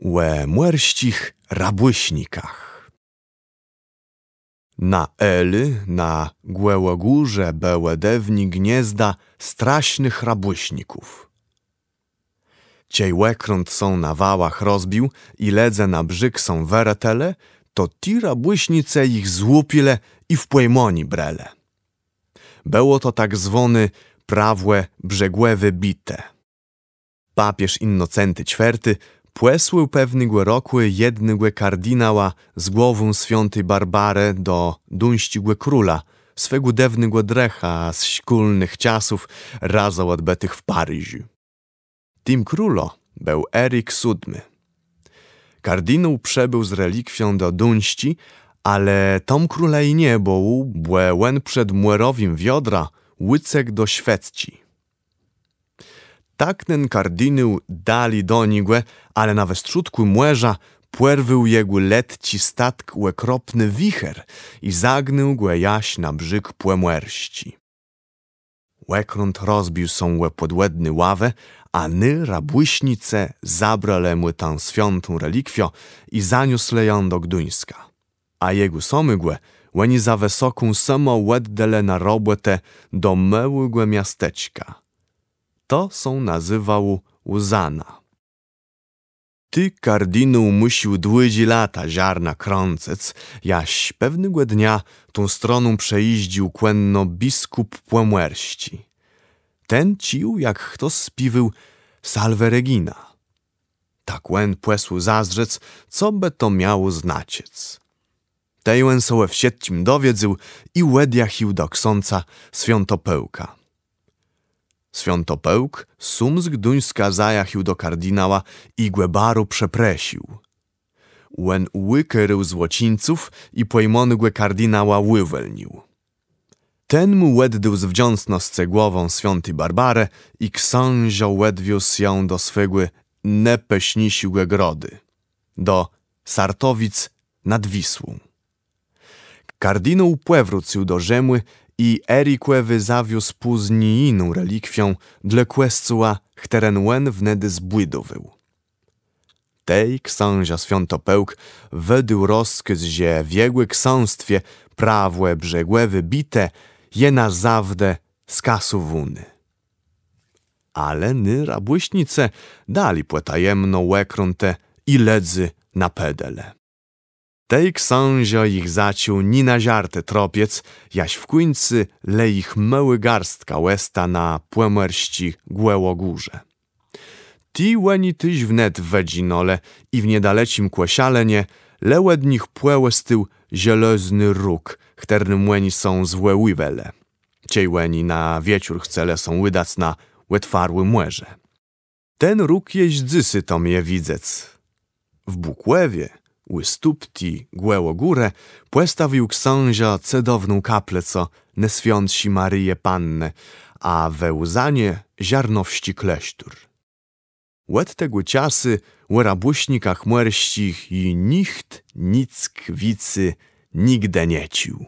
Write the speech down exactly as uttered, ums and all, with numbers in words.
Ò mòrsczich rabùsznikach. Na Hélë, na Gòłogórze, bëłë dôwni gniôzda strasznëch rabùszników. Czej òkrãt sã na wałach rozbił i lëdze na brzég sã wërôtelë, to ti rabùsznicë jich złupilë i w pòjmanié brelë. Bëło to tak zwóné prawò brzegòwé bité. Papiéż Innocenty Czwiôrti pòsłôł pewnégò rokù jednégò kardinała z głową swiãti Barbarë do dëńsczégò króla, swégò dôwnégò drëcha z szkólnëch czasów, razã òdbëtëch w Pariżu. Tim królã béł Erik Sódmi. Kardinôł przëbéł z relikwią do Dëńsczi, ale tam króla i nie bëło, bò òn przed mòrowim wiodrã ùcekł do Szwedzczi. Tak nen kardinôł dali do niegò, ale na westrzódkù mòrza pòrwôł jegò letczi statk òkropny wicher i zagnôł gò jaż na brzég pòmòrsczi. Òkrãt rozbił sã ò pòdwòdné ławë, a ny rabùsznicë zabralë mù tã swiãtą relikwiã i zanióslë jã do Gduńska. A jegò samégò òni za wësoką sëmã òddelë na robòtã do môłégò miasteczka. To sã nazywało Łzana. Tu kardinôł mùszôł dłudżé lata żarna krãcëc, jaż pewnégò dnia tą stroną przejéżdżôł kònno biskùp pòmòrsczi. Ten czuł, jak chto spiéwôł Salve Regina. Tak òn pòszedł zazdrzec, co bë to miało znaczëc. Tej òn sã ò wszëtczim dowiedzôł i òdjachôł do ksãca Swiãtopôłka. Swiãtopôłk sóm z Gduńska zajachôł do kardinała i gò baro przeprosył. Òn ùkôrôł złoczińców i pòjmónégò kardinała ùwòlnił. Ten mù òddôł z wdzãcznoscë głowã swiãti Barbarë i ksążã òdwiózł jã do swégò nôpëszniészégò grodu, do Sartowic nad Wisłą. Kardinôł pòwrócył do Rzimù i Erikòwi zawiózł pózni jiną relikwiã dlô kòscoła, chtëren òn wnedë zbùdowôł. Tej ksążã Swiãtopôłk wëdôł rozkôz, że w jegò ksãstwie prawò brzegòwé bité je na zawdë skasowóné. Ale ny rabùsznicë dali pòtajemno òkrãtë i lëdzy napôdelë. Tej ksążã jich zaczął nié na żartë tropic, jaż w kùńcu le jich môłô gôrstka òsta na pòmòrsczi Gòłogórze. Ti òni téż wnet wëdżinãlë i w niedalecczim Kòszalënie le òd nich pòòstôł żelôzny róg, chtërnym òni sã zwòłiwelë, czej òni na wieczór chcelë sã ùdac na òtwarłé mòrze. Ten róg jesz dzysô tam je widzec. W Bùkòwie, ù stóp ti Gòłogórë, pòstawił ksążã cëdowną kaplëcã Nôswiãtszi Marije Pannë, a we Łzanie żarnowsczi klôsztór. Òd tegò czasu ò rabùsznikach mòrsczich ju nicht nick wicy nigdë nie czuł.